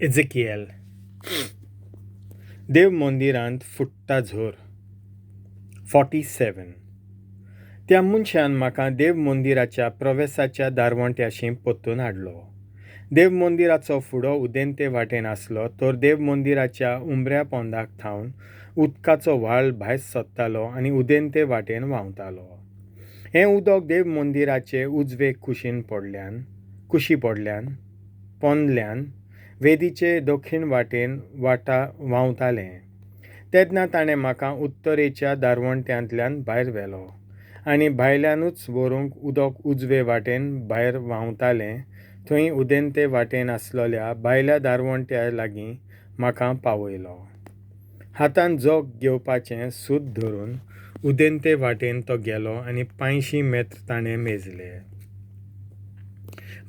एझेकिएल. देव मंदिरांत फुट्टा झोर. 47. त्या मनशान म्हाका देव मंदिराच्या प्रवेसाच्या दारवंट्याशी परतून हाडलो. देव मंदिराचो फुडो उदेंते वाटेन आसलो तर देव मंदिराच्या उमऱ्या पोंदाक थावन उदकाचो व्हाळ भायर सोदतालो आनी उदेंते वाटेन व्हांवतालो. हें उदक देव मंदिराचे उजवे कुशीन पडल्यान कुशी पडल्यान पोंदल्यान वेदीचे दक्षिण वाटेन वाटा व्हांवतालें. तेन्ना ताणें म्हाका उत्तरेच्या दारवंट्यांतल्यान भायर व्हेलो आनी भायल्यानूच व्हरूंक उदक उजवे वाटेन भायर व्हांवतालें थंय उदेंते वाटेन आसलेल्या भायल्या दारवंट्या लागीं म्हाका पावयलो. हातान जोग घेवपाचें सूत धरून उदेंते वाटेन तो गेलो आनी 85 मेत्र ताणें मेजले.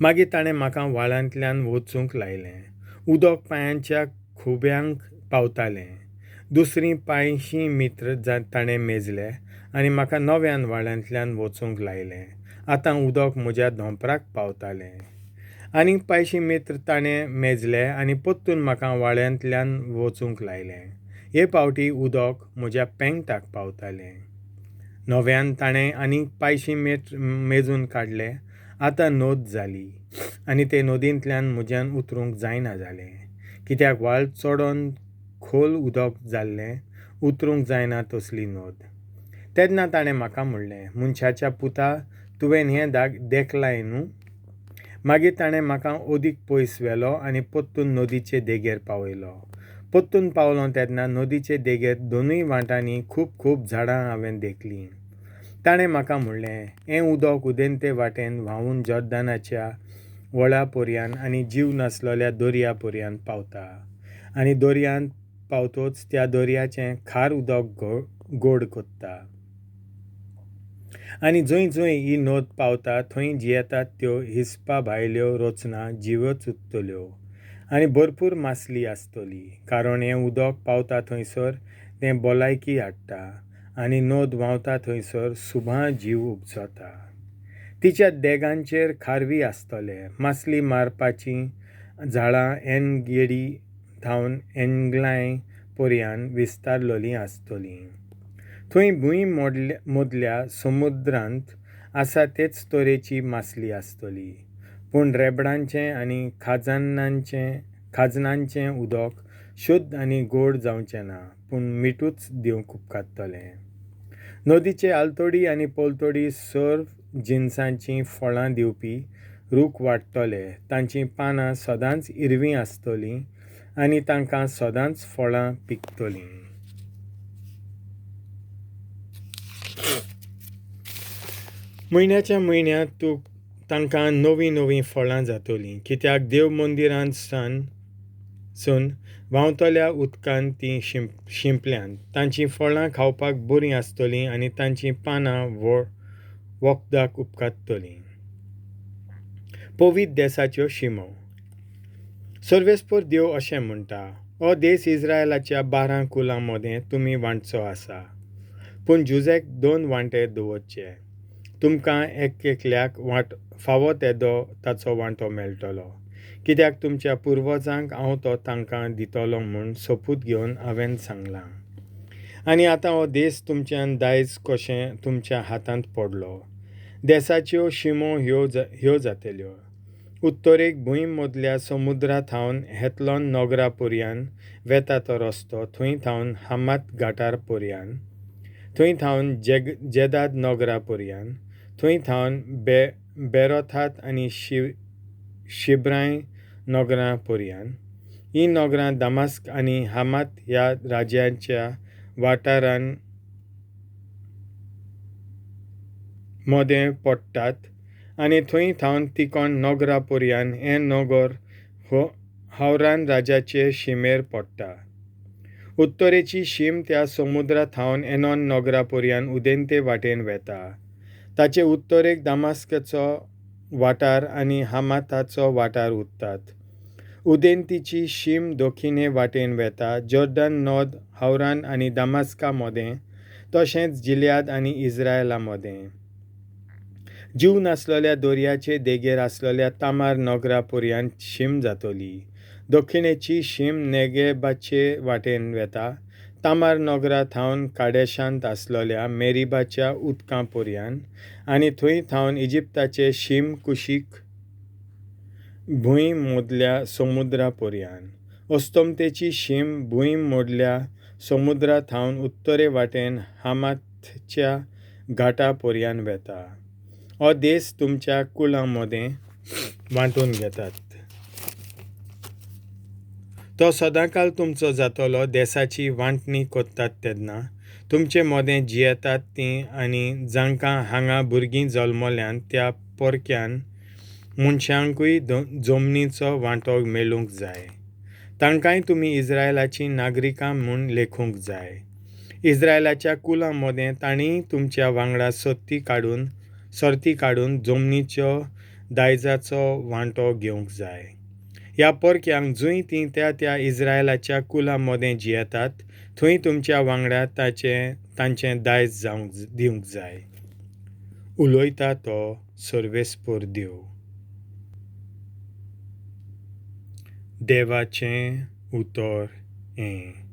मागीर ताणें म्हाका व्हाळांतल्यान वचूंक लायलें. उदक पांयांच्या खुब्यांक पावतालें. दुसरीं 85 मित्र ताणें मेजले आनी म्हाका नव्यान व्हाळांतल्यान वचूंक लायलें. आतां उदक म्हज्या धोंपराक पावतालें. आनीक 85 मित्र ताणें मेजले आनी परतून म्हाका व्हाळांतल्यान वचूंक लायलें. हे पावटी उदक म्हज्या पेंगटाक पावतालें. नव्यान ताणें आनीक 85 मेत्र मेजून काडले. आतां नद जाली आनी ते नदींतल्यान म्हज्यान उतरूंक जायना जालें, कित्याक व्हाळ चडोन खोल उदक जाल्लें, उतरूंक जायना तसली नद. तेन्ना ताणें म्हाका म्हणलें, मनशाच्या पुता, तुवें हें देखलाय न्हू? मागीर ताणें म्हाका अदीक पयस व्हेलो आनी परतून नदीचे देगेर पावयलो. परतून पावलो तेन्ना नदीचे देगेर दोनूय वाटांनी खूब खूब झाडां हांवें देखलीं. ताणें म्हाका म्हणलें, हें उदक उदेंते वाटेन व्हांवून जॉर्दानाच्या व्हळा पर्यान आनी जीव नासलेल्या दर्या पर्यान पावता आनी दर्यांत पावतोच त्या दर्याचें खार उदक गोड कोत्ता. आनी जंय जंय ही नद पावता थंय जियेतात त्यो हिसपा भायल्यो रचना जिव्योच उरतल्यो आनी भरपूर मासली आसतली, कारण हें उदक पावता थंयसर तें भलायकी हाडटा आनी नद व्हांवता थंयसर सुबा जीव उपजता. तिच्या देगांचेर खारवी आसतले. मासली मारपाचीं झाडां एन गेडी थावन एनग्लाय पर्यान विस्तारलेलीं आसतलीं. थंय भूंय मदल्या समुद्रांत आसा तेच तरेची मासली आसतली, पूण रेबडांचें आनी खाजनांचें उदक शुद्ध आनी गोड जावचें ना, पूण मिठूच दिवंक उपकारतलें. नदीचे आलतडी आनी पलतडी सर्व जिनसांचीं फळां दिवपी रूख वाडटले. तांचीं पानां सदांच हिरवीं आसतलीं आनी तांकां सदांच फळां पिकतलीं. म्हयन्याच्या म्हयन्यांत तूं तांकां नवीं नवीं फळां जातलीं, कित्याक देव मंदिरांत सून व्हांवतल्या उदकान तीं शिंपल्यांत. तांचीं फळां खावपाक बरीं आसतलीं आनी तांचीं पानां वखदाक उपकारतलीं. पवित्र देसाच्यो शिमो. सर्वेस्पर देव अशें म्हणटा, हो देस इस्रायलाच्या 12 कुलां मदें तुमी वांटचो आसा, पूण जुजेक 2 वांटे दवरचे. तुमकां एक एकल्याक वांट फावो तेदो ताचो वांटो मेळटलो, कित्याक तुमच्या पुर्वजांक हांव तो तांकां दितलो म्हूण सोपूत घेवन हांवें सांगलां. आनी आतां हो देस तुमच्यान दायज कशें तुमच्या हातांत पडलो. देसाच्यो शिमो ह्यो जातल्यो. उत्तरेक भूंय मदल्या समुद्रा थावन हेतलोन नगरा पर्यान वेता तो रस्तो, थंय थावन हमात घाटार पर्यान, थंय थावन जेदाद नगरा पर्यान, थंय थावन बेरोथात आनी शिब्राय नगरां पर्यान. हीं नगरां दामास्क आनी हमात ह्या राज्यांच्या वाठारान मदें पडटात आनी थंय थावन तिकोन नगरा पर्यान हें नगर हावरान राजाचे शिमेर पडटा. उत्तरेची शीम त्या समुद्रा थावन एनॉन नगरा पर्यान उदेंते वाटेन वेता. ताचे उत्तरेक दामास्काचो वाठार आनी हमाताचो वाठार उरतात. उदेंतीची शीम दक्षिणे वाटेन वेता, जॉर्डन नद हावरान आनी दामास्का मदें, तशेंच जिल्याद आनी इस्रायला मदें. जीव नासलेल्या दर्याचे देगेर आसलेल्या तामार नगरा पर्यान शीम जातली. दक्षिणेची शीम नेगेबाचे वाटेन वेता, तामार नोगरा थावन काडेशांत आसलोल्या मेरिबाच्या उदकां पोरयान आनी थंय थावन इजिप्ताचे शीम कुशीक भूंय मोदल्या समुद्रा पोरयान. अस्तमतेची शीम भूंय मोडल्या समुद्रा थावन उत्तरे वाटेन हामाथच्या घाटा पोरयान वेता. हो देस तुमच्या कुळां मदें वांटून घेतात. तो सदांकाल तुमचो जातलो. देसाची वांटणी कोत्तात तेन्ना तुमचे मदें जियेतात तीं आनी जांकां हांगा भुरगीं जल्मल्यांत त्या पोरक्यान मनशांकूय जमनीचो वांटो मेळूंक जाय. तांकांय तुमी इस्रायलाचीं नागरिकां म्हूण लेखूंक जाय. इस्रायलाच्या कुलां मदें तांणी तुमच्या वांगडा सर्ती काडून जमनीच्यो दायजाचो वांटो घेवंक जाय. ह्या परक्यांक जंय तीं त्या त्या इस्रायलाच्या कुलां मदें जियेतात थंय तुमच्या वांगडा तांचें दायज जावंक दिवंक जाय. उलयता तो सर्वेस्पर देव. देवाचें उतर हें.